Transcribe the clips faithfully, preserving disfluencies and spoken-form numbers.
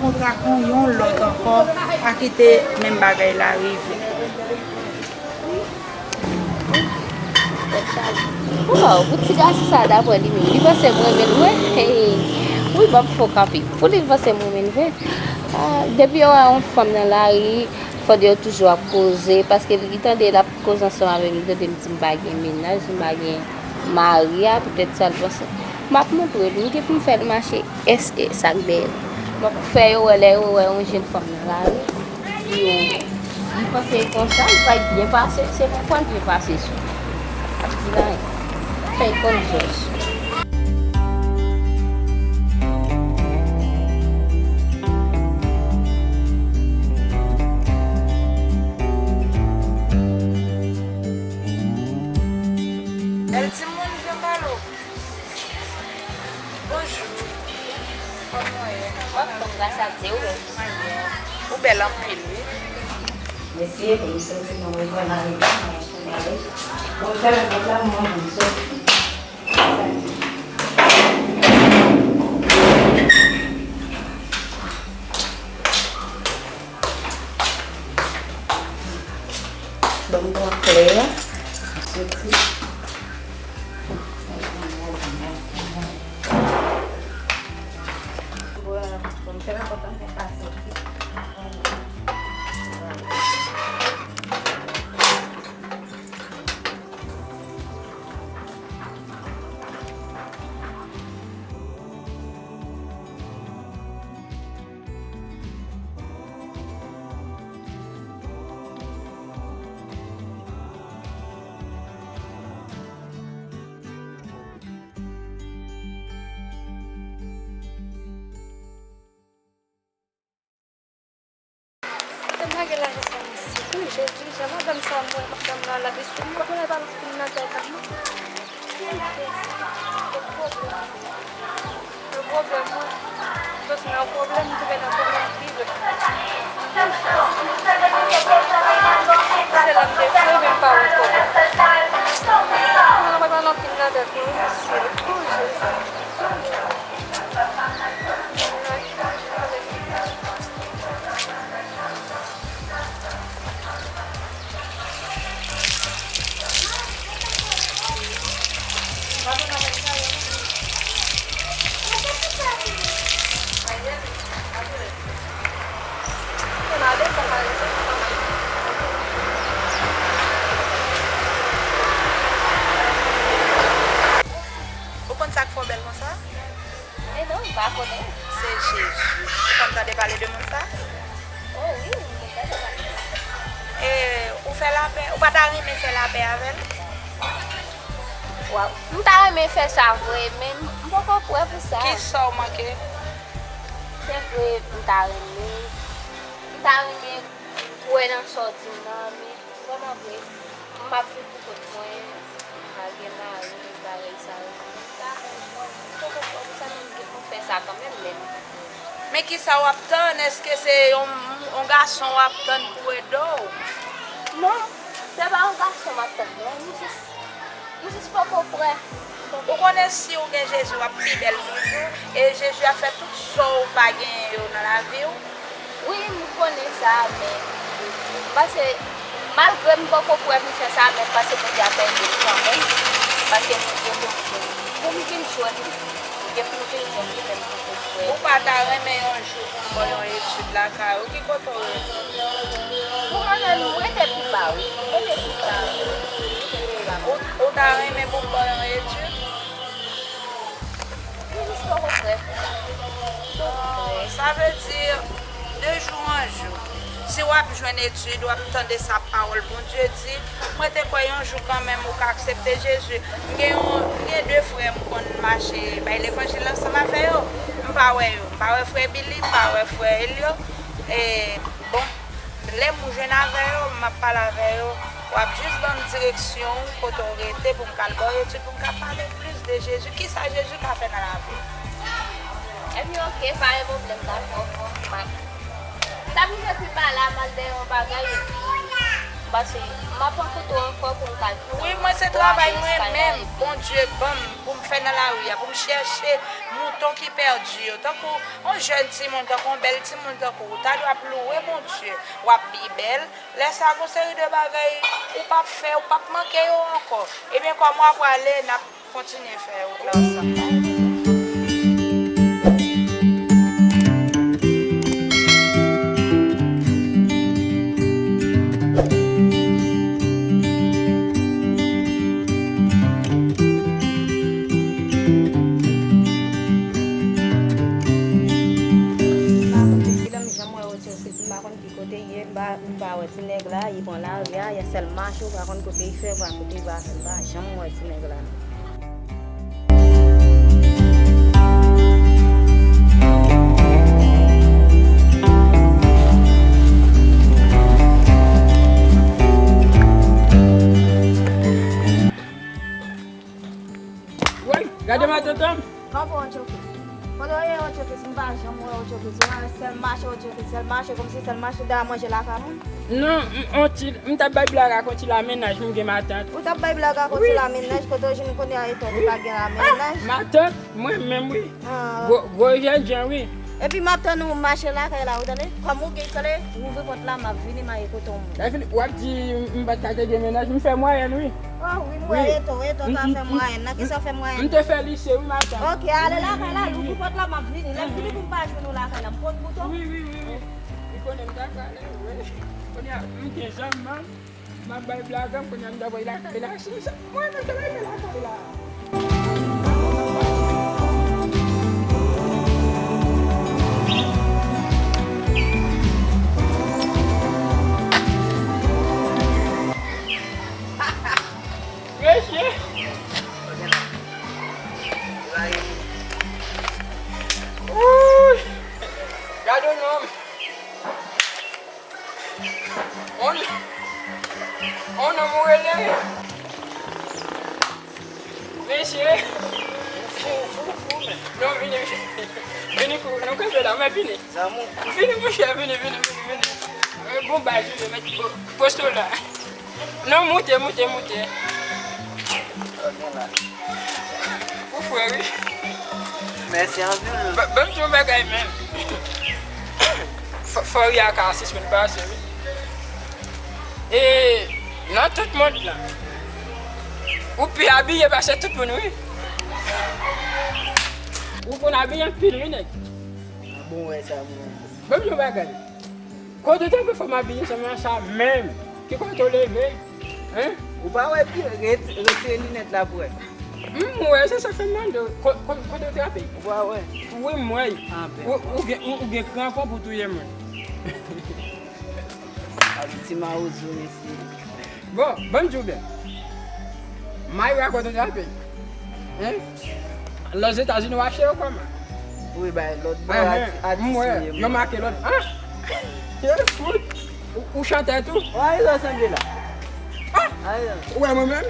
Kontra kon yon lòt ankò, pa kite menm bagay la rive. Waw, pou ti gason sa, daprè li menm, li panse m renmen l vre? Hey. Wi, m ap fè w kanpe. Pou li, li panse m renmen l vre? Ah, depi yo wè yon fanm nan lari, fò yo toujou ap koze, paske li tande l ap koze ansanm avè m, li tande m di m pa gen mennaj, m pa gen mari a, petèt sa l panse. M ap montre l, m gen pou m fè l mache, èske sa k dèyè l. M ap fè yo wè, lè yo wè yon jèn fanm nan lari, yo, li panse konsa, li va byen pase, se pou fwa l byen pase sou. Ap di la, fè l konn jès. Bèl timoun, vin pale w. Bonjou. Kòman w ye? M anfòm, gras a Dye, ou menm? Mwen byen. Ou bèl anpil, wi. Mèsi, pou m soti nan revan la, revan la, pou m ale. Bon, fè la, bon, la, mwen, bon, soti. Ban m pran klè a. Soti. Bon, fè la kontan pou pa soti. Kote m lage lajan sa, mesye? Wi, Jezi, jan madanm sa mwen, madanm nan la desann, m pa konnen pa l fin nan tèt la, non. Yon pwoblèm. Yon pwoblèm, mwen. Soti nan yon pwoblèm, m tonbe nan pwoblèm pi gwo. Se la m te fou, men m pa wè pwoblèm. Mwen, mwen pa nan fin nan tèt, non, mesye. O, Jezi. Ou konn sa k fè w bèl konsa? E non, m pa konnen. Se Jezi. Ou konn tande pale de moun sa? O wi, m konn tande pale de moun sa. E ou fè lapè, ou pa ta renmen fè lapè avè l? Waw, m ta renmen fè sa vre, men m poko prè pou sa. Kisa w manke? Se vre, m ta renmen, m ta renmen kwè nan sa w di m nan, men vrèman vre, m ap viv pou kont mwen, m pa gen mari, bagay sa yo. M ta, m poko prè pou sa, men m gen pou m fè sa kanmenm, men m. Men kisa w ap tann? Èske se yon, yon gason w ap tann pou ede w? Non, se pa yon gason m ap tann, non. M jis, m jis poko prè. Ou konnen si w gen Jezi, w ap pi bèl toujou. E Jezi ap fè tout sa w pa genyen yo nan lavi w. Wi, m konnen sa, men m panse, malgre m poko prè pou m fè sa, men m panse Bondye ap ede m kanmenm, paske m gen pou m vin, pou m vin jwenn li. M gen pou m vin jwenn li, men m poko prè. Ou pa ta renmen yon jou pou m ba w yon etid lakay ou? Ki kote w rete? Pou mwen menm, m rete pi ba, wi. M rete pi ba, wi. M rete pi ba. Ou, ou ta renmen pou m ba w yon etid? M jis poko prè pou sa. Oh, sa vle di, de jou an jou, si w ap jwenn etid, w ap tande sa pawòl Bondye di, mwen te kwè yon jou kanmenm ou ka aksepte Jezi. M gen yon, m gen de frè m konn mache bay levanjil ansanm avè yo. M pa wè yo. M pa wè frè Billy, m pa wè frè Elio. E, bon, lè m jwenn avè yo, m ap pale avè yo. W ap jis ban m direksyon kote w rete pou m ka al ba w etid, pou m ka pale plis de Jezi. Kisa Jezi ka fè nan lavi w? Ebyen, oke, pa gen pwoblèm, dakò. M ap, m t ap rive pi ba la, m al dèyè yon bagay, epi Paske m ap pran kote w ankò pou m ka. Wi, mwen se travay mwen menm, Bondye ban m pou m fè nan lari a, pou m chèche mouton ki pèdi yo. Tankou yon jèn timoun, tankou yon bèl timoun, tankou ou ta dwe ap louwe Bondye, w ap bi bèl. Lè sa, gon seri de bagay ou p ap fè, ou p ap manke yo ankò. Ebyen, kòman w ap prale, n ap kontinye fè wout la ansanm. M pa konn ki kilè m janm wè Otyoswit, m pa konn ki kote l ye, m pa, m pa wè ti nèg la, li pran lari a, y a sèl mache, ou pa konn kote l fè, ou pa kote l pase, m pa janm wè ti nèg la non. Woy, gade matant an. Kanpe Otyokis. Kote w ye Otyokis? M pa janm wè Otyokis. Ou wè sèl mache Otyokis, sèl mache, kòmsi sèl mache, w ta manje lakay moun? Non, m, on ti, m t ap bay blag ak on ti lamennaj, m gen matant. Ou t ap bay blag ak on ti lamennaj, kote w jwenn kounye a etan li pa gen lamennaj? Matant, mwen menm wi. Gwo, gwo jènjan wi. Epi m ap tann ou mache lakay la, ou tande? Kòm ou gen kle, ouvri pòt la, m ap vini, m a ye kote w moun. Lè fini, w ap di m pa t ka te gen mennaj, m fè mwayèn wi. Oh wi, m wè eto, eto ta fè mwayèn. Nan kisa w fè mwayèn? M te fè lise wi, matant. Ok, ale lakay la, louvri pòt la, m ap vini. Lè m vini pou m pa jwenn ou lakay la, m pot bouton. Wi, wi, wi, wi. Li konnen m ta prale, wi. Kounye a, m gen zanmi m. M ap bay blag an, kounye a m ta voye lakay la. Si sa, mwen menm, sa m ap fè lakay la. Mesye! Wouy! Gade yon nonm! On, on nonm ou rele? Mesye! Ou fou, ou fou, ou fou, men. Non, vini, vini. Vini, kou-, nou kanpe la, men vini. Zanmi. Vini, monchè, vini, vini, vini, vini. E, bon, bay, vini, met, po-, poste w la. Non, moute, moute, moute. Ou fre, wi. Mèsi anpil. Ba-, ban m di yon bagay, men. Fò, fò ri a ka sispann pase, wi. E nan tout mond lan, ou pi abiye pase tout moun, wi. Ou konn abiye anpil, wi, nèg. Bon, wè sa, mwen. Ban m di yon bagay. Kote w te fè m abiye sa menm sa menm? Ki kote w leve? Hein? Ou pa wè pi, ret-, retire linèt la pou wè. M wè, se sa k fè m mande w. Ko-, ko-, kote w trape? Ou pa wè? Wi, m wè. Ah, ben. Ou, ou gen, ou, ou gen krampon pou touye moun. Ak ti mawozo, mesye. Bon, ban m di w byen. Mayra kote w trape? Hein? Lòzetazini w achte yo kòman? Wi, bay lòt bò. Atis, m wè, yo make lòt. Ah! Yo fout! Ou, ou chantè tou? Ou a rezon sanble la. Ah! Ou wè mwen menm?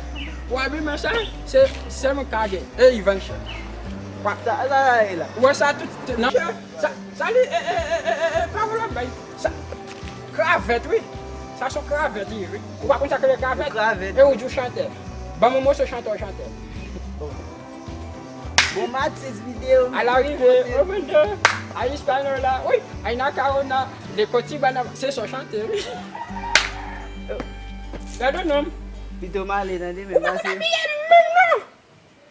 Ou abi men sa? Se, se mwen k ka gen. E Ivan chè. Sa, sa, sa, e la. Ou wè sa tout, nan chè? Sa, sa li, e, e, pawòl w ap bay. Sa, kravèt, wi. Sa se yon kravèt li ye, wi. Ou pa konn sa k rele kravèt? Kravèt. E ou di w chantè. Ban m yon moso chante, w chantè. Bon, bon, m atis videyo, m. A la rive, o mundo, a Hispaniola, wi, ay na corona, le Cotibana, se sa w chante, wi. Gade non. Pito m ale, tande, men pase. Ou pa konn abiye menm non.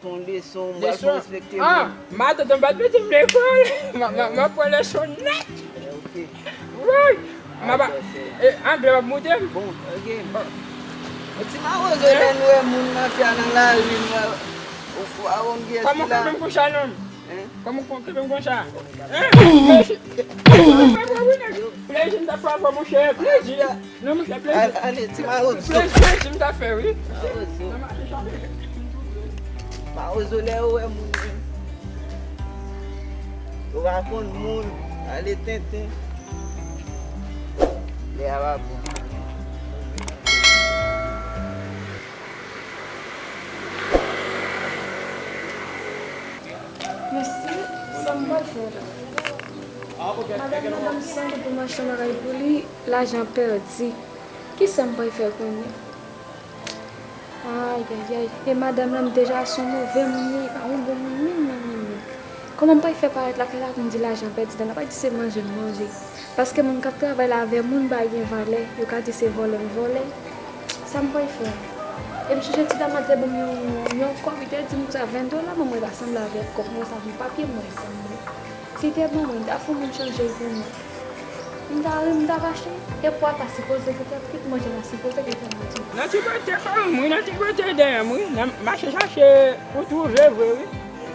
Ton leson, m pral fè respekte moun. Ah, matant an pa t mete m lekòl. M, m, m ap pran leson nèt. Ok. Woy! M ap, e, anglè w ap moute m. Bon, ok. Bon. Yon ti mawozo lè n wè moun nan fè a nan lari, n wè, ou, ou, a, on pyès ki la. Kòman w kanpe m konsa non? Hein? Kòman w kanpe m konsa? Hein? Plezi m t ap fè avè w, monchè. Plezi. Non, monchè, plezi. Al-, ale, ti mawozo. Plezi, plezi m ta fè, wi. Mawozo. Mawozo, lè yo wè moun, yo pa konn moun, ale tenten. Lè a pa bon. Mèsi, sa m pral fè la. Madanm nan ban m san goud pou m achte yon bagay pou li, lajan pèdi. Kisa m pral fè kounye a? Ayayay, e madanm lan m deja son move moun li, li pa yon bon moun menm, menm, menm, menm. Kòman m pral fè parèt lakay la pou m di lajan pèdi la, l ap di se manje m manje. Paske moun k ap travay la avè moun pa gen valè, yo ka di se vòlè m vòlè. Sa m pral fè? E m sonje ti dam la te ban m yon, yon kòb, li te di m konsa ven dola, men mwen pa sanble avèk kòb mwen sa, men papye mwen sanble. Si te ban mwen, m ta fè moun chanje l pou mwen. M ta ri, m ta fache. E pwa ta sipoze gentan kwit, manje ta sipoze gentan manje. Nan ti kote kò m, wi, nan ti kote dèyè m, wi. Nan mache chache pou twouve vre, wi.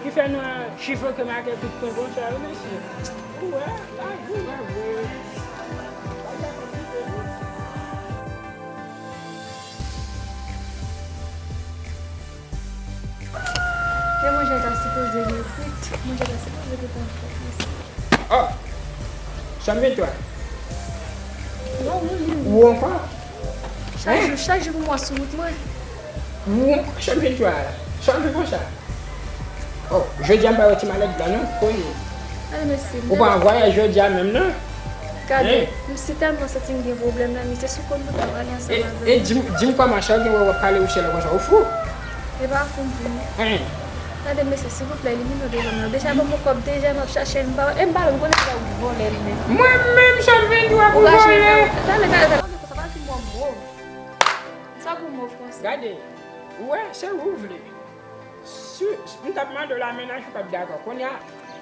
Ki fè nou chifre ke make kout pwen konsa, wi, mesye. Ou wè, la, ou wè, vre. E manje ta sipoze gen kwit. Manje ta sipoze gen tan fèt, mesye. Oh! Chanm ventwa. Non, wi, wi, wi. Ou ankò? Chak jou, chak jou pou mwen sou wout mwen. Ou ankò chanm ventwa la? Chanm konsa. Oh, jodi a m pa wè ti malèt blan non, konye. Ay, mesye, m Ou pa an vwayaj jodi a menm non? Gade, m si tèlman santi m gen pwoblèm nan, misye sou kont mwen travay ansanm avè m. E, e di m, di m kòman sa w gen wè w ap pale ou sèl konsa, ou fou? E pa fou m fou non. Gade, mesye, silvouplè, elimine w devan m nan. Deja ban m yon kòb, deja m ap chache l, m pa, e m pa wè, m konnen se ou vòlè l menm. Mwen menm, sa m vin di w ap vòlè. Gade, gade, gade. Sa pa ti bon mo. Sa pou mo fransè. Gade, ou wè, se ou vle. Si m t ap mande w la, mennaj ou p ap dakò. Kounye a,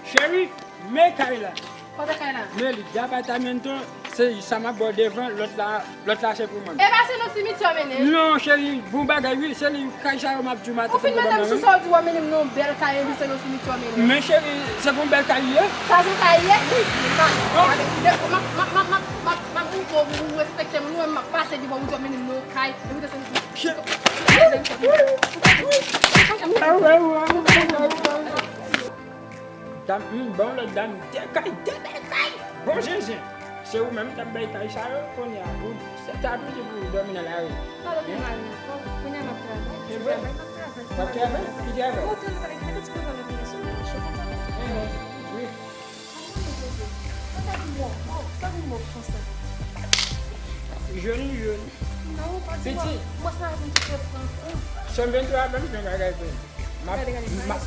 cheri, men kay la. Kote kay la? Men li, de apartamenton, se sa m ap ba w devan, lòt la, lòt la se pou mwen. E pa se nan simityè w mennen l? Non, cheri, bon bagay, wi, se li, kay sa yo m ap di w maten. Ou fin mete m sou sa, w di w ap mennen m nan yon bèl kay, epi se nan simityè w mennen l. Men cheri, se pou yon bèl kay li ye. Sa se kay li ye? Wi. Gade, m ap, m ap, m ap, m ap, m ap, m ap, m ap, ou, ou, ou respekte m, ou wè m ap pase devan, ou di w ap mennen m nan yon kay, epi se nan simityè. Dam, m ban lòt dam de kay, de bèl kay. Bon zenzen. Se ou menm k ap bay kay sa yo, kounye a, ou, se ta piti pou ou dòmi nan lari. Pa dòmi nan lari ankò. Kounye a m ap travay. Se vre? M ap travay, m ap travay. W ap travay? Ki travay? Otan travay, mete ti kòb nan men sou mwen, chofè sa. Wi. Sa pou mò, mò, sa pou mò konsa? Jèn, jèn. Non, pa di mò. Piti. Mò sa vin touche pran kou. Sèm venntrwa menm, se yon bagay vre. M ap, gade, gade, m ap,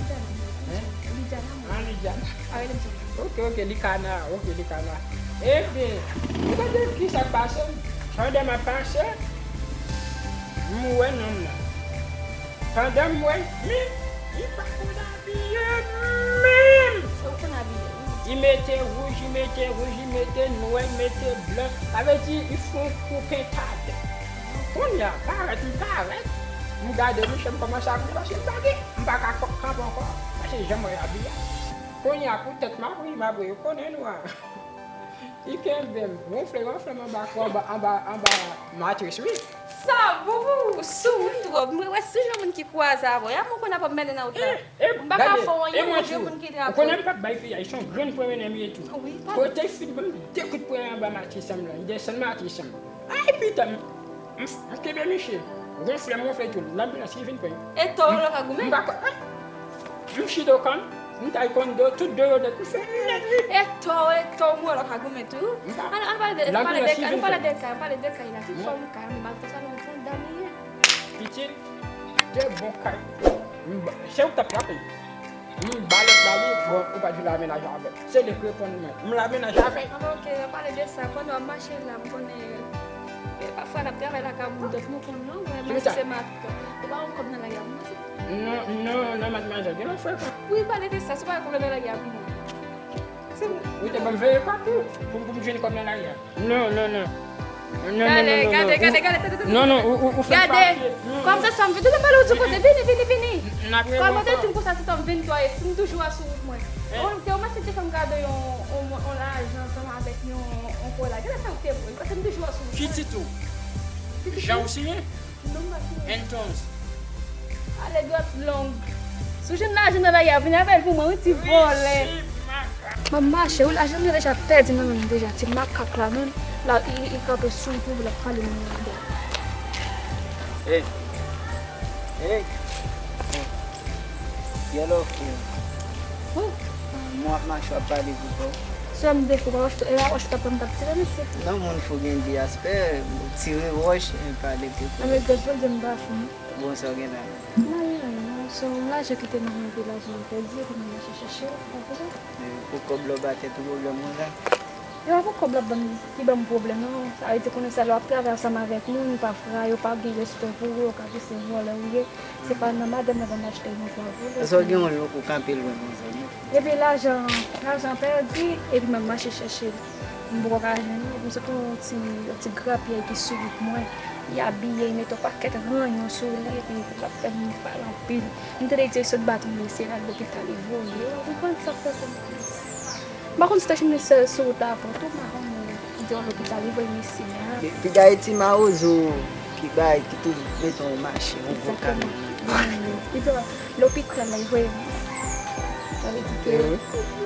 Lidya nan mwen. Hein? Lidya nan mwen. Ah, Lidya. Ah, rele m Sandra. Ok, ok, Likana, ok, Likana. Ebyen, ou gade ki sa k pase m? Pandan m ap pase, m wè nonm nan. Pandan m wè, men, li pa konn abiye menm. Se ou konn abiye, wi. Li mete wouj, li mete wouj, li mete nwè, li mete blan. Sa vle di, li fè yon kou pentad. Kounye a, parèt, m parèt. M gade, monchè, m kòmanse ap ri paske m pa gen, m pa ka kanpe ankò. Paske jan m wè l abiye a. Kounye a, pou tèt m ap ri, m ap ri, ou konnen nou a. Li kenbe m, wonfle, wonfle m anba kò, anba, anba, anba matris, wi. Sa bon pou ou? Ou soumoun twòp. Mwen wè si jan moun ki kwaze avè w. Y ap moun konn ap mennen nan wout la. M pa ka fè w anyen, Bondye moun ki drape w. Ou konnen m p ap bay piyay, se yon grenn pwen mennen m ye tou. Wi, pa. Kote l fin ban m de kout pwen anba matris an m lan, li desann matris an m. Ay, pita, m, m, m kenbe misye. Wonfle m wonfle tou, lanbilans ki vin pran. E to w lòk a goumen? M pa kwè. M chita okan, m taikondo, tout de yo nèt, m fè nèt, wi. E to, e to, m wè lòk a goumen tou. Ann, ann pale de, ann pale de kay, ann pale de kay, ann pale de kay la. Ki fòm kay, ann pale de sa, non, fòm dam li ye. Pitit, de bon kay. M ba, se ou k t ap frape. M ba lòt la li, bon, ou pa di la mennaj avè l. Se li k reponn mwen. M la mennaj avè l. Ah, ok, ann pale de sa. Pandan w ap mache la, m konnen, e, pafwa n ap travay lakay moun, donk nou konn non, mwen, mwen se mat. Ou pa wè kòb nan lari a pou mwen, se? Non, non, non, madmwazèl, gen lòt frekan. Wi, pale de sa, se pa kòb nan lari a pou mwen. Se mwen. Ou te ban m veye pa pou, pou, pou m jwenn kòb nan lari a. Non, non, non. Non, non, non, non, non. Gade, gade, gade, tande, tande. Non, non, ou, ou, ou fè m fache. Non. Kòm se sa m vin, tande m pale w di koze, vini, vini, vini. N ap reponn. Kòm ou te di m konsa, se sa m vin, twa, e si m toujou asou wout mwen. Hein? Ou te, ou mèsi te fè m kado yon, yon, yon lajan ansanm avèk yon, yon kola. Gade sa ou te voye, paske m toujou asou wout mwen. Ki tit ou? Jan ou siyen? Non, m pa siyen. Entonces. Ale dwat long. Si w jwenn lajan nan lari a, vin avè l pou mwen, wi, ti vòlè. M ap mache, wi, lajan m yo deja pèdi nan men m deja. Ti makak la menm, la, li, li kanpe sou m pou l ap pale moun nan dèyè. Hey. Hey. Yellow King. Wi. Mwen ap mache, w ap pale pou kò w. Sè m de fou, pa wòch, e pa wòch ou t ap pran m t ap tire, mesye. Non, moun fou gen de aspè, tire wòch, e pa de pwoblèm. Anben, grad Bondye, m pa fou, non. Bon, sa w gen la menm? M pa gen anyen, non. Se yon lajan ki te nan men m, epi lajan an pèdi, epi m al mache chèche l, ou konprann? E pou kòb la w pa tèt ou pwoblèm konsa? E pa pou kòb l ap ban m, ki ban m pwoblèm, non. Sa vle di, konnen sa, lè w ap travay ansanm avèk moun, pafwa, yo pa gen respè pou ou, yo ka panse se vòlè ou ye. Se pa nan madanm nan ban m achte yon vwa vòlè. Sa w gen yon lou, ou kanpe lwen konsa, non? Epi lajan, lajan pèdi, epi m ap mache chèche l. M poko ka jwenn li, epi m sot wè yon ti, yon ti grapyèy ki sou wout mwen. Li abiye, li mete yon pakèt ranyon sou li, epi l ap fè m pale anpil. M tande l di l sot bat yon mesye, l al lopital, li voye. Ou konprann sa k pase m pa plis. M pa konn si w ta jwenn li sou wout la avan tou, m pa konnen. Li di w lopital, li voye mesye a. Pi-, piga e ti mawozo ki bay, ki toujou mete yon machin, yon gwo kamyon. Egzakteman. Li di w lopital la, li voye m. Sa vle di ke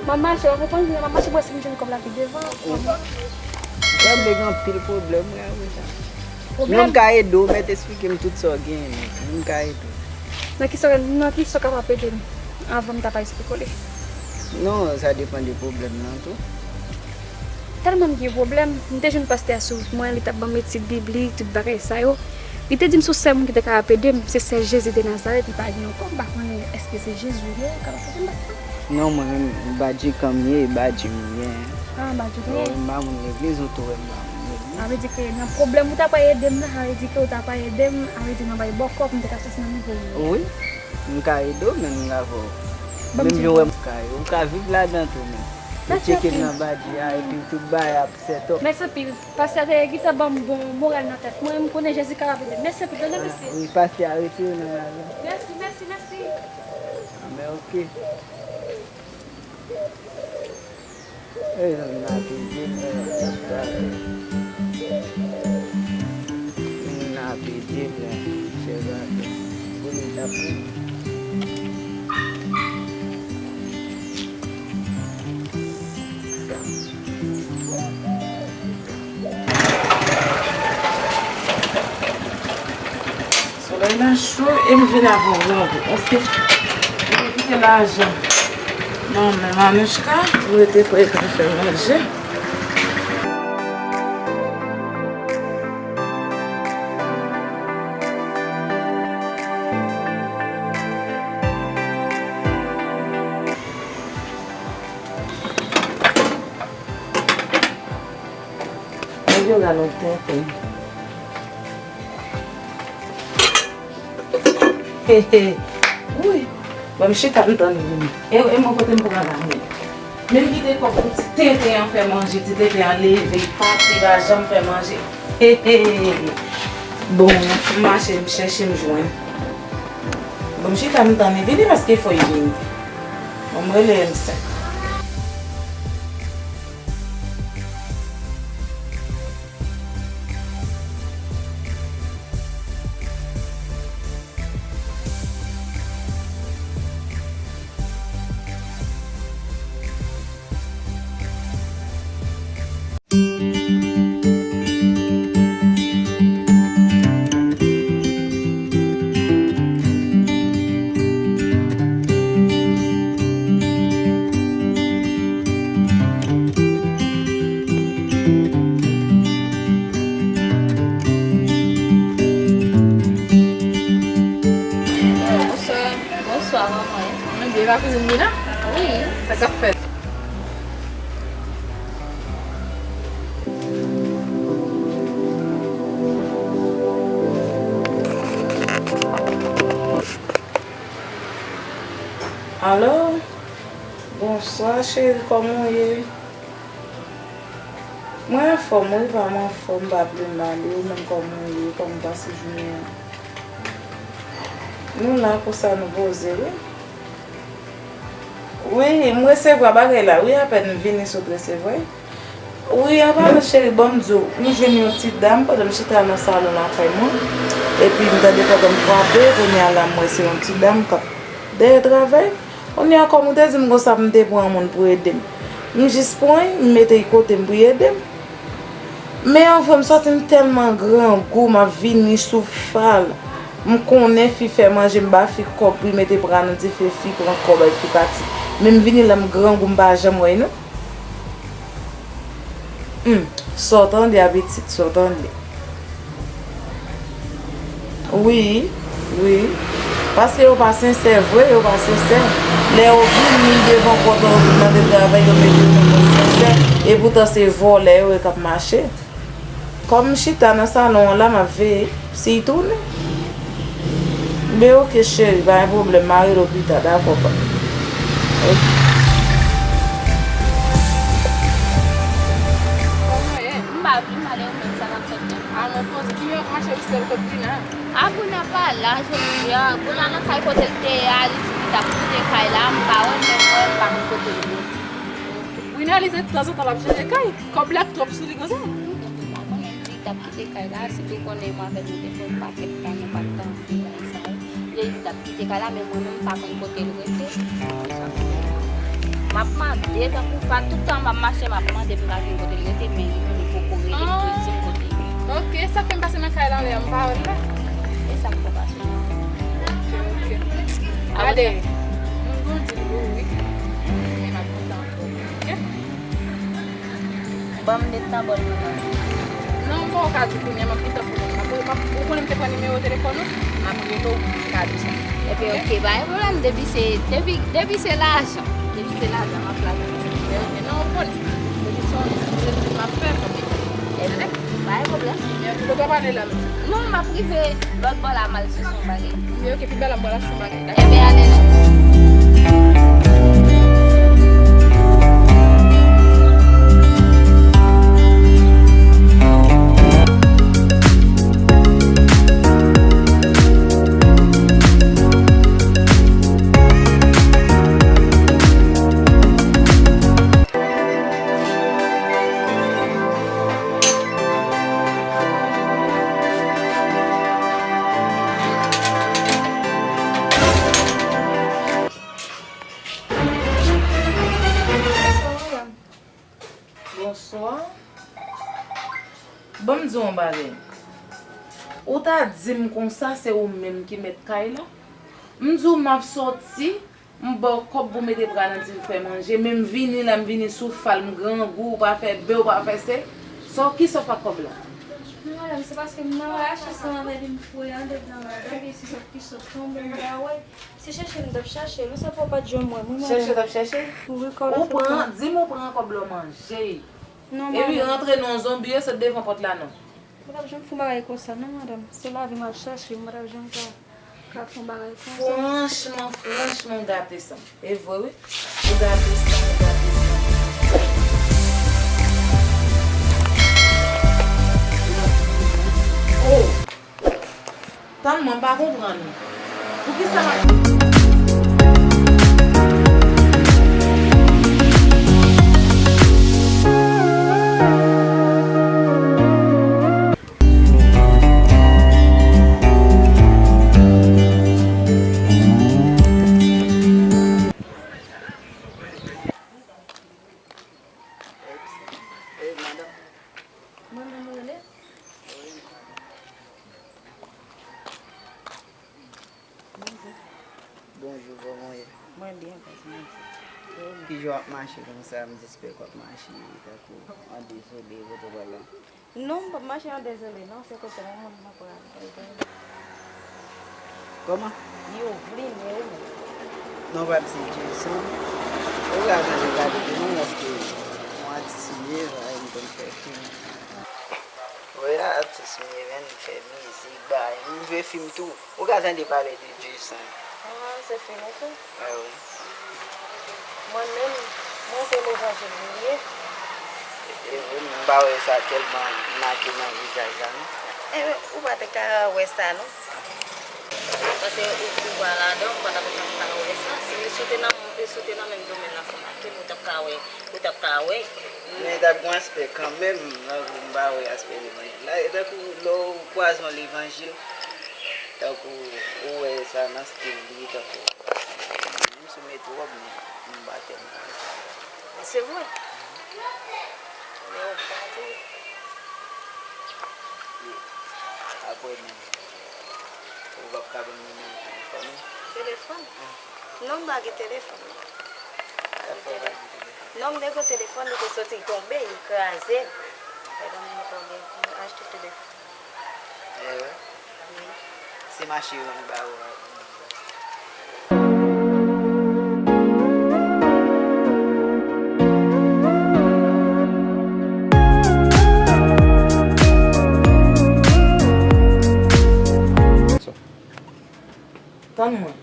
m ap mache, w konprann, m ap mache pou wè si m jwenn kòb la pi devan. Ou sanble gen anpil pwoblèm, wi, avè sa. Pwoblèm? Non, m ka ede w, mèt esplike m tout sa w genyen, non. M ka ede w. Nan ki sa, nan ki sa w kapab ede m avan m ta pa esplike w li? Non, sa depann de pwoblèm nan tou. Tèlman m gen pwoblèm, m te jwenn pastè a sou wout mwen, li t ap ban m etid biblik, tout bagay sa yo. Li te di m se yon sèl moun ki te kapab ede m, se sèl Jezi de Nazarèt, li pa gen ankò, m pa konnen èske se Jezi ou ye, ou kapab ede m, pastè? Non, mwen menm, badji kan m ye, badji m ye. Ah, badji w ye? Wi, m pa moun legliz, ou tou wè m pa moun legliz. Sa vle di ke nan pwoblèm ou ta pral ede m nan, sa vle di ke ou ta pral ede m, sa vle di nan bay bòkò pou m te ka soti nan nivo m ye. Wi, m ka ede w, men m ka fè w. Menm jan w wè m kay, ou ka viv ladan tou, men. Ou tcheke m nan badji a, epi tout bagay ap sètòp. Mèsi anpil. Pastè a te gentan ban m bon moral nan tèt mwen, m konnen Jezi kapab ede m. Mèsi anpil, Bondye mèsi. Wi, pastè a retire nan lajan. Mèsi, mèsi, mèsi. Anben, oke. E zanmi nan ap ede m, e, ap travay. Moun nan ap ede m, fè bagay. Konnen l t ap pran. Solèy la cho e m vin avè yon randevou. Èske m te kite lajan nan men Manouchka? M rete prè pou fè manje. Nèg yo gade yon tenten. He, he. Wi. Bon, m chita m tann li vini. E, e mwen kote m pran la menm. Men m kite kòb pou ti tenten an fè manje, ti tenten an leve, pati pa janm fè manje. He, he. Bon, m mache, m chèche, m jwenn. Bon, m chita m tann li vini paske fò l vini. Bon, m rele M senk. Bonswa. Bonswa, manman. Mwen byen, pa kouzin Mina? Wi. Sa k ap fèt? Alo? Bonswa, cheri, kòman w ye? Mwen anfòm wi, pa m anfòm, pa bliye m mande w menm kòman w ye, kòman w pase jounen an. Nou la konsa, nou poze wi. Wi, m resevwa bagay la wi, apèn m vini sot resevwa. Wi, an palan cheri, ban m di w, m jwenn yon ti dam pandan m chita nan salon lakay mwen, epi m tande pòt lan frape, kounye a la m wè se yon ti dam k ap dèyè travay. Kounye a, kòm ou te di m konsa, m te pran yon moun pou ede m. M jis pran l, m mete l kote m pou l ede m. Men anvan m sòti, m tèlman grangou, m ap vini sou fal. M konnen fi fè manje, m ba fi kòb pou l mete bra nan dife, fi pran kòb, fi pati. Men m vini la, m grangou, m pa janm wè l non. Hmm, sa w tande a pitit, sa w tande. Wi, wi. Paske yo pa sensè vre, yo pa sensè. Lè yo vini devan pòt la, yo vin mande travay, yo mete yo nan pòz sensè. Epoutan se vòlè yo ye k ap mache. Kòm m chita nan salon an la, m ap veye si y tounen. Ben, oke, cheri, pa gen pwoblèm, m a rele w pita, dakò, pa. Oke. Kòman w ye? M pa byen, m ale ou menm, sa k ap fèt menm? A, mwen poze. Ki lè w mache ou sèl kot Brina? A, Brina pa la jodi a. Brina nan kay kote l te ye a, li di li t ap kite kay la, m pa wè l, men mwen, m pa konn kote l ye. Brina, li se tanzantan l ap chanje kay. Kòb la twòp sou li konsa. M pa konnen li t ap kite kay la, sitou konnen mwen avè l nou te fè yon pakèt tan, nou pa t ka antre bagay sa yo. Li t ap kite kay la, men mwen menm, m pa konn kote l rete. M ap mande, tankou pa tout tan m ap mache, m ap mande pou m ka jwenn kote l rete, men li menm, li poko rele m pou l di m kote l ye. Oke, sa k fè m pase nan kay la anlè a, m pa wè l la. E sa k fè w pase nan kay la? Oke, oke. Gade, m grandi tou, wi. Men m ap kontan ankò, oke? Ban m met nan bòl mwen nan. Non, m poko ka di kounye a, m ap gentan pou nou. M ap, m ap, ou konnen m te pran nimewo telefòn ou, m ap rele w pou m ka di sa. Ebyen, oke, pa gen pwoblèm, depi se, depi, depi se lajan, depi se lajan, m ap la. Ebyen, oke, non, ou konnen. Depi se yon ti ti m ap fè, m ap gentan. Ebyen, pa gen pwoblèm. Ebyen, oke, ou pa pale la menm? Non, m ap rive lòt bò la, m al chèche yon bagay. Ebyen, oke, pi bèl la, m pral achte yon bagay. Ebyen, ale non. Bonswa. Ban m di w yon bagay. Ou ta di m konsa se ou menm ki mèt kay la. M di w m ap sòti, m ba w kòb pou w mete pra nan di l fè manje, men m vini la, m vini sou fal, m grangou, ou pa fè be, ou pa fè se. Sa w, kisa w fè ak kòb la? Non, madanm, se paske m nan rache san avè li, m foure andedan ladan, epi se sòt ki sòt tonbe, m pa wè. Se chèche m t ap chèche l wi, sa fè w pa t janm wè m wi, madanm. Chèche w t ap chèche? Wi, kòb la sot nan. Ou pran, di m ou pran kòb la w manje. Non, madanm. Epi rantre nan yon zonbi, yo sot devan pòt la non. M pa t ap janm fè yon bagay konsa non, madanm. Se lavi m al chèche, m pa t ap janm ka, ka fè yon bagay konsa. Franchman, franchman, w gate sa. E vre wi. Ou gate sa, ou gate sa. Oh! Tann mwen, m pa konprann ou. Poukisa m ap Mwen menm ou rele? Bonjou. Bonjou, kòman w ye? Mwen byen, baz, mèsi. E ou menm? Kijan w ap mache konsa? M t espere w ap mache tankou an dezole, poto pran lan. Non, m p ap mache an dezole, non, se kote yon moun mwen pral. Kòman? Yovlin, e ou menm? Non pa m se Jason. Ou ka chanje kalite non, paske yon atis m ye, bagay m konn fè fim. Wi, atis m ye, men m fè mizik, bagay. M jwe fim tou. Ou ka tande pale de Jason. Ah, se fim ou tou? Ah wi. Mwen menm, mwen se levanjil m ye. E vre, m pa wè sa tèlman make nan vizaj la, non. Enben, ou pa te ka wè sa, non. Paske ou, ou pa ladan, ou pa t ap janm ka wè sa. Si, si w te nan, si w te nan menm domèn la, sa make m, ou t ap ka wè, ou t ap ka wè. Men t ap gen yon aspè kanmenm, tankou m pa wè aspè levanjil la. E tankou lè w kwaze yon levanjil, tankou ou wè sa nan stil li, tankou, menm si w mete wòb, men m pa tèlman wè sa. Se vre? Men w pa di. Apre menm, ou p ap ka ban m nimewo telefòn ou? Telefòn? Non, m pa gen telefòn, non. Sa fè w pa gen telefòn? Non, m te gen telefòn, li te soti, li tonbe, li kraze. Ban m tande, m achte telefòn. Eh wi. Wi. Se mache yo nou ba ou a. Tann mwen.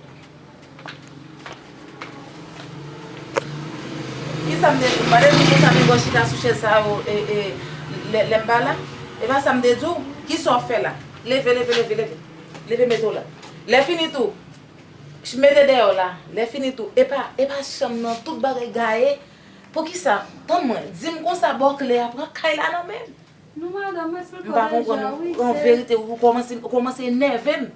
Kisa m te di? M pa te di konsa, men gò chita sou chèz sa yo, e, e, lè, lè m pa la? E pa sa m te di w? Kisa w fè la? Leve, leve, leve, leve. Leve, mete w la. Lè fini tou, mete dèyè w la. Lè fini tou, e pa, e pa chanm nan, tout bagay gaye. Poukisa? Tann mwen, di m konsa, bòkle a pran kay la nan men m. Non, madanm, mwen eksplike w deja, wi. M pa konprann ou. An verite, ou kòmanse, ou kòmanse enève m.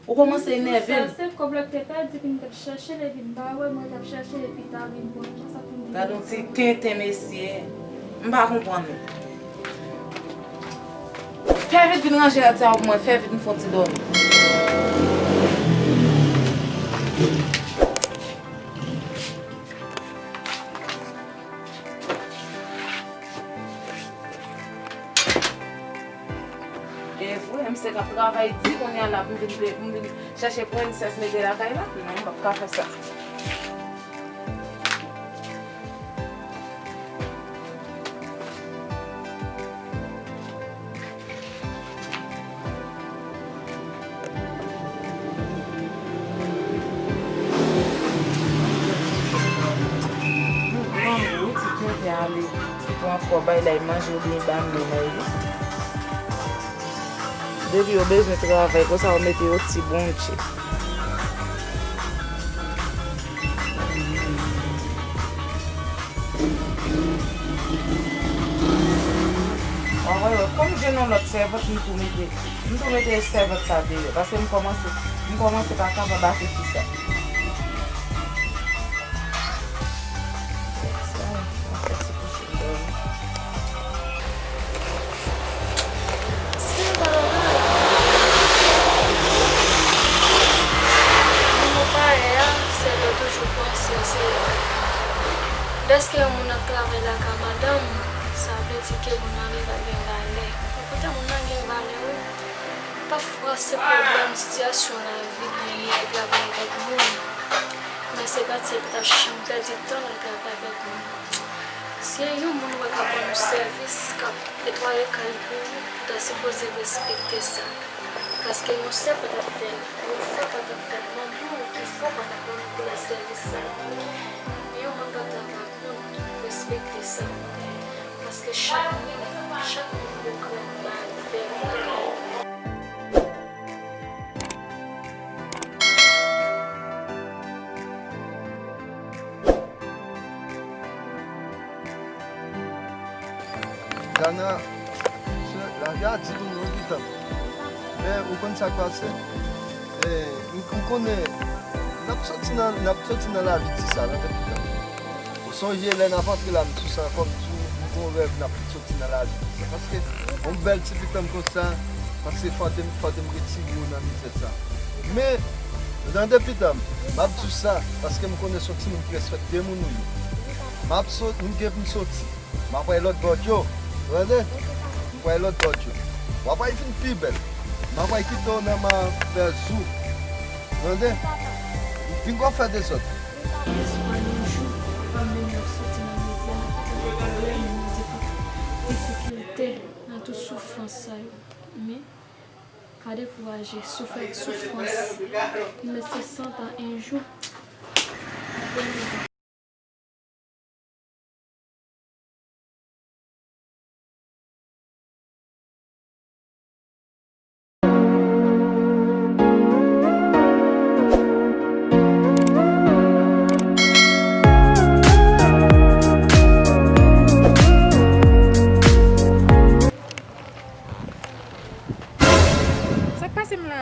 Ou kòmanse enève m. Sa se kòb la k te pèdi, epi m t ap chèche l, epi m pa wè, mwen t ap chèche, epi ta vin pran l, konsa pou m vin. Gad yon ti tenten, mesye. M pa konprann ou. Fè vit vin ranje rad sa yo pou mwen, fè vit m fè yon ti dòmi. E vre, m se k ap travay di kounye a la pou m vin pe-, pou m vin chèche prensès mete lakay la? Non, m p ap ka fè sa. Granmoun, ti tenten ale, pran kòb bay la, manje oubyen ba m li la, wi. Depi yo bezwen travay, konsa yo mete yo ti Bondye. Anmwey, kòm m jwenn yon lòt sèvant, m tou mete, m tou mete sèvant sa deyò, paske m kòmanse, m kòmanse pa kapab avèk fi sa. Sa, m ap fè ti kouche m dòmi. Sèl bagay la, moun yo parèy a, sèl yo toujou panse se dèske yon moun ap travay lakay madanm, sa vle di ke moun nan li pa gen valè. Poutan moun nan gen valè, wi. Pa fòse pwoblèm, sitiyasyon lavi, byen travay avèk moun. Men se pa ti, li pa t ap janm pèdi tan l al travay avèk moun. Si yon moun wè k ap rann ou sèvis, k ap netwaye kay pou ou, ou ta sipoze respekte sa. Paske yon sèvant ap fè l, yon fwa pa t ap fè l, mande w ki fwa pa t ap rann ou sèvis sa. Yon moun pa t ap moun, respekte sa. Paske chak moun, chak moun gen grenn bagay fè. Dana, se, lavi a di pou nou, wi, pitanm. Men, ou konn sa k pase? E, m, m konnen, n ap soti nan, n ap soti nan lavi di sa, nan tèt pitanm. Ou sonje lè n ap antre la, m di w sa, kòm di w, m gen yon rèv, n ap soti nan lavi di sa. Paske, yon bèl ti pitanm konsa, paske fò te, fò te m retire w nan mizè sa. Men, tande pitanm, m ap di w sa, paske m konnen se yon timoun ki respèkte moun ou ye. M ap sot-, m gen pou m soti. M ap pran lòt bòdyo. Tande? M pran lòt bòdyo. W ap pral vin pi bèl. M ap pral kite w nan ma pèzou. Tande? Vin gon fè dezòd. Espwa yon jou, fanmi m ap soti nan mizè, nan pwoblèm, nan difi-, difikilte, nan tout soufrans sa yo. Men, pa dekouraje, soufè ak soufrans. Menm si se san tan, yon jou. Sa k pase m la?